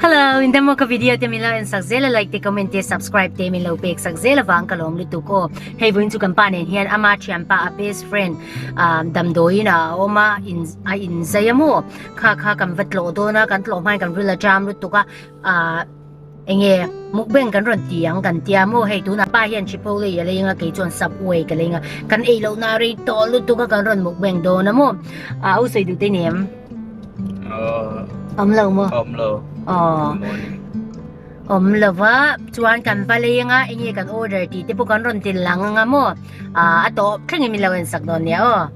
Hello, in demo ka video te min lo en sak zel a like te comment te subscribe te min lo pek sak zel avang ka lawm lutuk aw. Hei vawiin chu kan pa nen hian ama thianpa a best friend um damdawiin a awm a in a in zai a maw kha kha kan va tlawh dawn a kan tlawh hmain kan ril a jam lutuk a ah enge mukbang kan rawn ti ang kan tia maw hei tunah pa hian chipotle a leng a kei chuan subway ka leng a kan ei loh na rei tawh lutuk a kan rawn mukbang dawn a maw ah u sawi duh te nem. Awm lo maw? Awm lo. Aw. Awm lo va, chuan kan va lei anga enge kan order tih te pawh kan rawn ti lang anga maw? Ah a tawp thlengin min lo en sak dawn nia aw.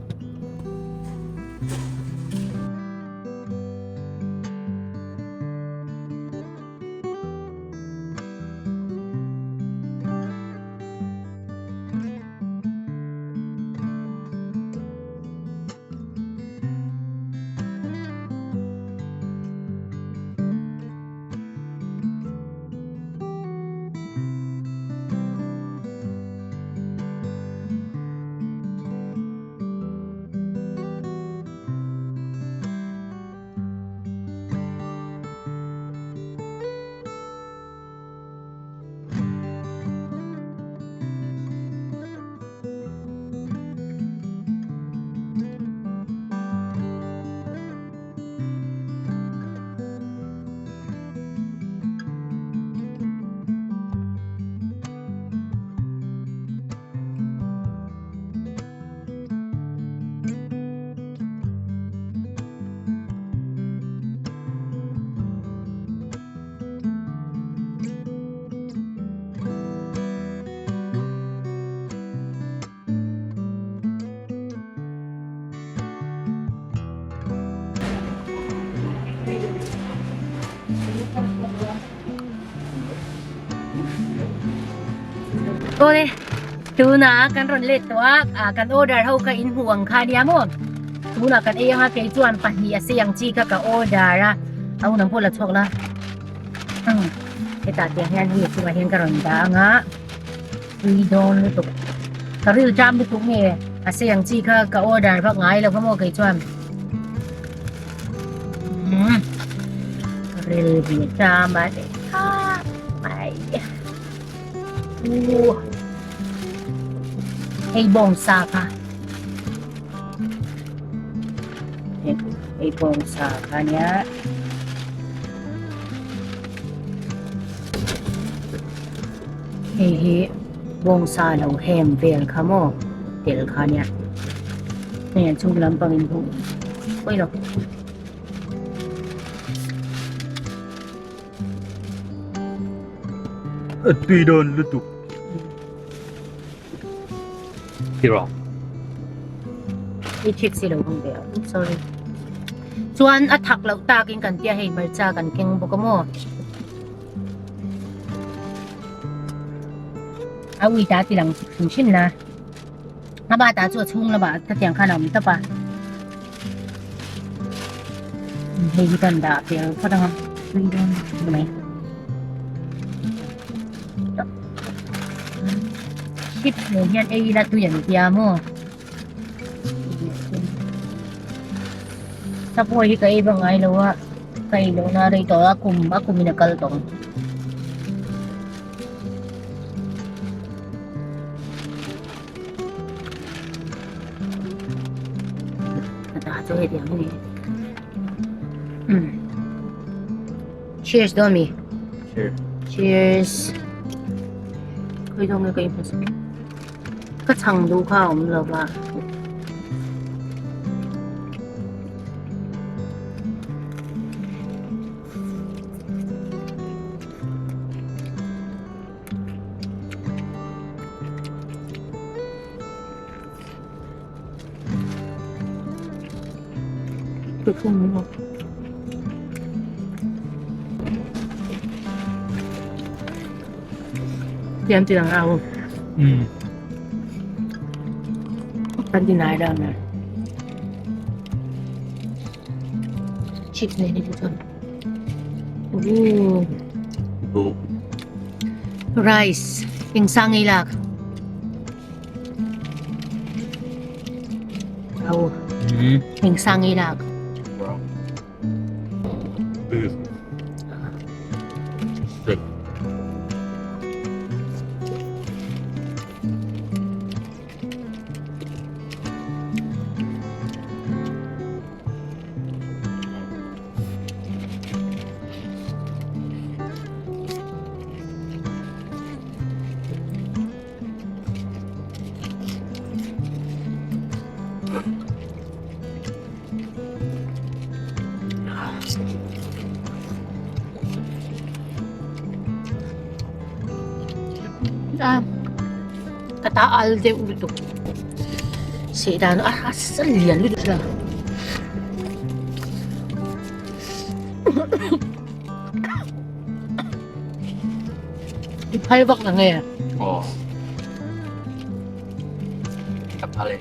Awle tuna kan rawn let tawh a ah kan order ho kha in hmuh ang kha nia maw tunah kan ei anga kei chuan pahnih a sei ang chi kha ka order a a hun ang pawh la chhuak la hetah tiang hian hei chungah hian ka rawn dah anga tui dawn lutuk ka ril ṭam lutuk nge a sei ang chi kha ka order vak ngai lo va maw kei chuan umm ka ril hi a ṭam a mai u hei bawngsa kha hei bawngsa kha nia. Hei hi bawngsa lo hem vel kha maw tel kha nia hei an chhung lampang in hmuh pawi lo. A tui dawn lutuk. Tiraw. I thik si lo hung ve a sorry. Chuan a thak loh takin kan tia hei hmarcha kan keng bawk a maw. A ui ta ti lang hrim hrim na. A ba ta chu a chhung lamah ka tiang khan a awm tawp a. Hei hi kan dah fel phawt ang a. Tui dawn mai. Chips nen hian ei ila tui an tia maw. Subway hi ka ei vak ngai lo a ka ei loh na rei tawh a kum a kum in a kal tawh ang. A ta chu hetiang a ni. Umm cheers dawn mi. Cheers. Cheers. Khawi dawn nge ka inhmu sak. Ka chhang duh kha a awm lo va. Tiam ti lang au. Mm. Kan ti nai da na. Chips nei ni chuan. Ooh. Bu. Rice. Eng sang ei lak. Au. Mm. Eng sang ei lak. Beef. A ka ta al deuh lutuk seh dan a a lian lutuk la. I phal vak la nge? Aw. Ka phal e.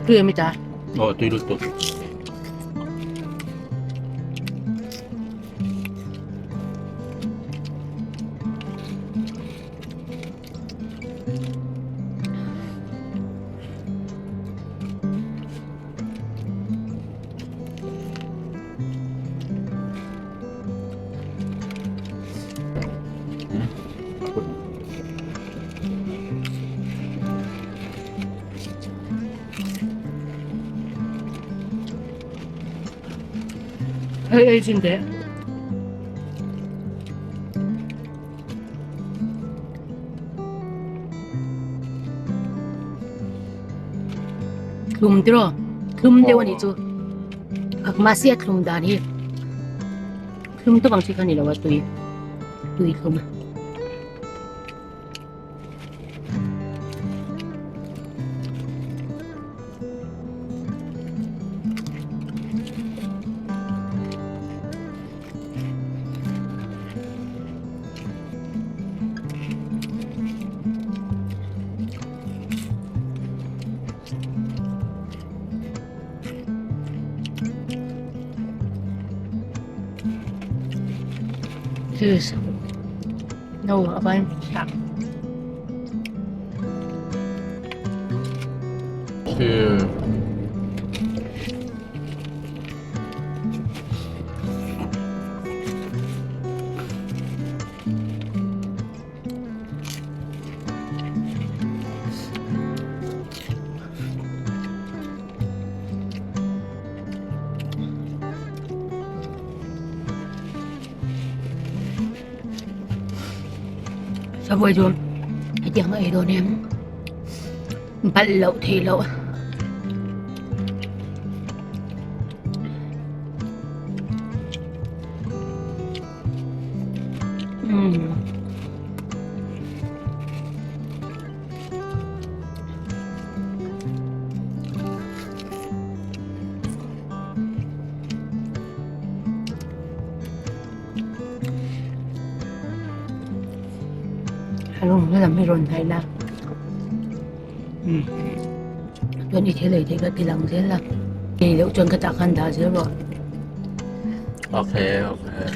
Tui ami ta? Aw, tui lutuk. Hei ei chin teh. Thlum tiraw? Thlum deuh a nih chu. Mahse a thlum dan hi thlum tawp ang chi kha a ni lo a tui tui thlum a. Cheers. No, a van tak. Cheers. Subway chu hetiang a ei dawn em balh loh theih loh. Rawng lam hi rawn hnaih la chuan i thil ei theih kha ti lang zel a ei loh chuan ka tah khan dah zel rawh. Okay okay.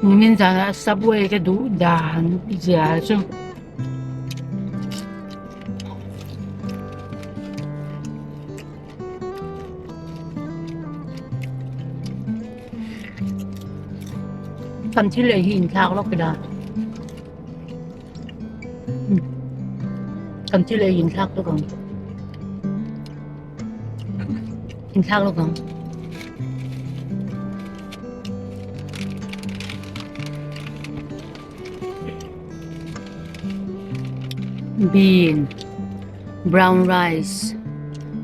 Nimin zanah subway ka duh dan zia chu. Kan thil ei hi inthlak lawk ila kan thil ei inthlak lawk ang inthlak lawk ang. Bean, brown rice,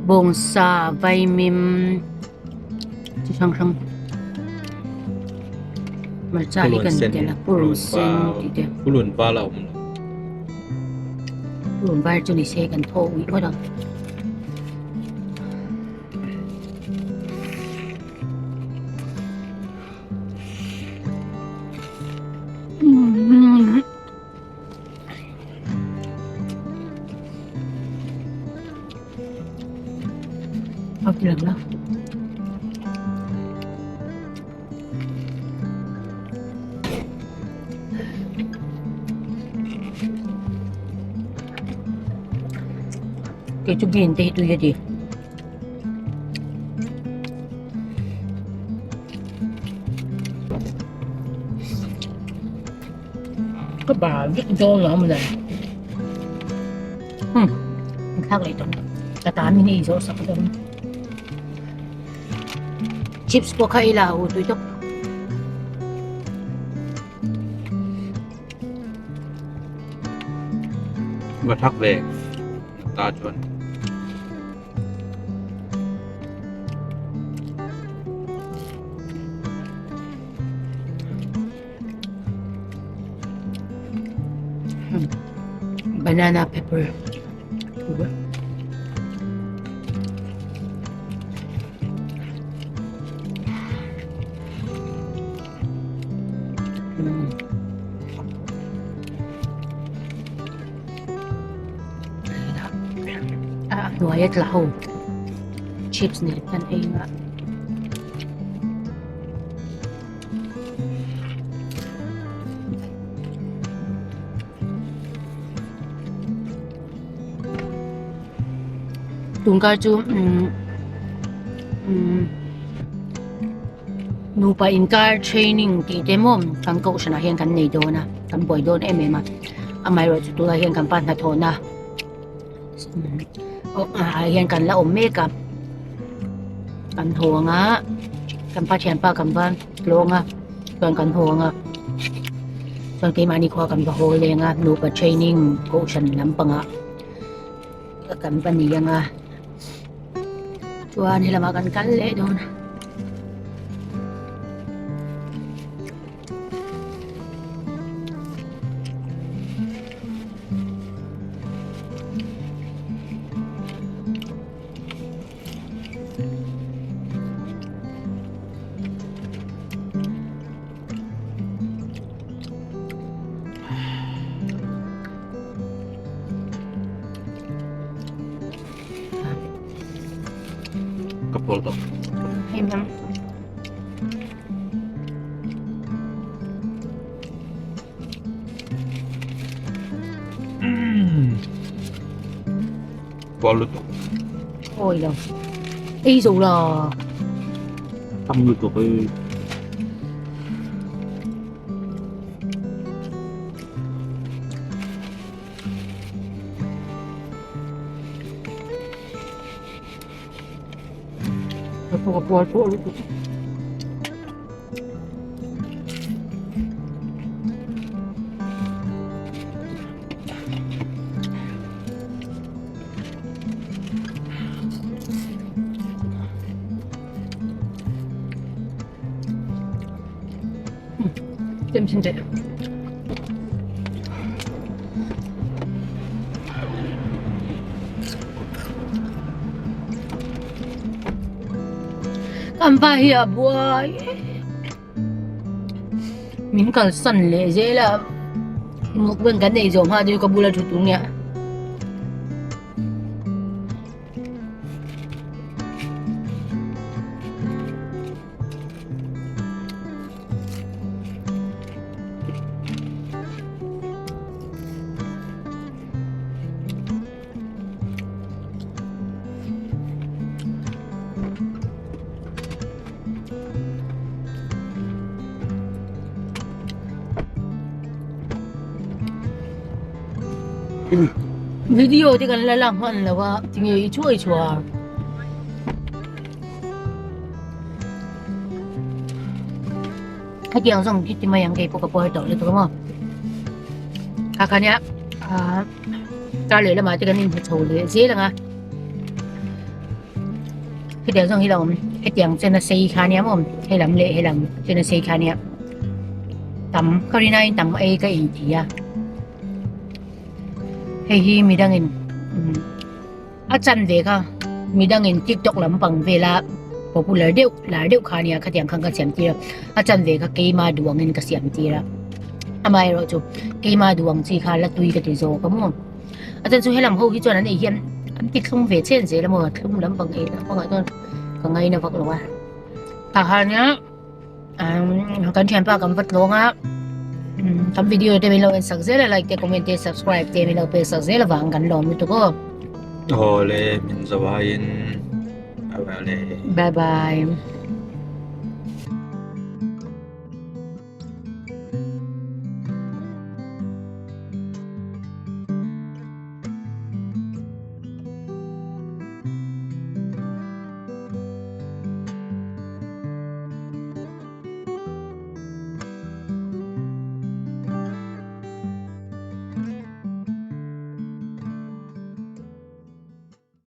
bawngsa, vaimim chi hrang hrang hmarcha hi kan tel a purun sen tih te purun var a awm lo purun var chu ni se kan thaw uih ngawt ang. A ti lang la. Kei chu bean te hi tui a ti. Ka bar vek dawn lo amawle hmm an thlak leh tawh ka tan min ei zawh sak dawn chips pawh kha ei la u tui tawp. Va thak ve ta chuan. Banana pepper. A hnuaia tla ho chips nen khan ei a. Tungkar chu umm umm nupa inkar training tih te maw kan kohhranah hian kan nei dawn a kan buai dawn em em a amaherawhchu chu tunah hian kan pa hnathawhna ah hian kan la awm mek a kan haw ang a kan pa thianpa kan va tlawng a chuan kan haw ang a chuan keimahni khua kan va haw leng a nupa training kohhran lampangah kan va ni ang a chuan helamah kan kal leh dawn a. Ka pawl tawh. Hei mang. Pawl lutuk. Ôi đâu. Ei dù là Tam lutuk ei. Kan pa hi a buai min kalsan leh zel a mukbang kan ei zawh hma chu ka bula thu tur nia. Video te kan la lak hman lo a tinge i chuai chhuah. Hetiang zawng khi ti mai ang kei pawh ka puar tawh lutuk a maw. Kha kha nia ah. Kar leh lamah te kan inhmu chho leh zel ang a. Hetiang zawng hi la awm hetiang chena sei kha nia maw helam leh helam chena sei kha nia tam ka rin aiin tam ei ka inti a hei hi midangin a chan ve kha midangin tiktok lampang vela popular deuh lar deuh kha nia khatiang khan ka siam tir a a chan ve kha keima duh angin ka siam tir a amaherawhchu keima duh ang chi kha la tui ka ti zawk a maw. A chan chu helam ho hi chuan an ei hian an ti thlum ve chen zel a maw thlum lampang ei lampangah chuan ka ngaina vak lo a tah han a umm kan thianpa kan va tlawng a umm kan video te min lo en sak zel a like te comment te subscribe te min lo pek sak zel avang kan lawm lutuk aw. Awle min zo aiin bye bye le. Bye bye.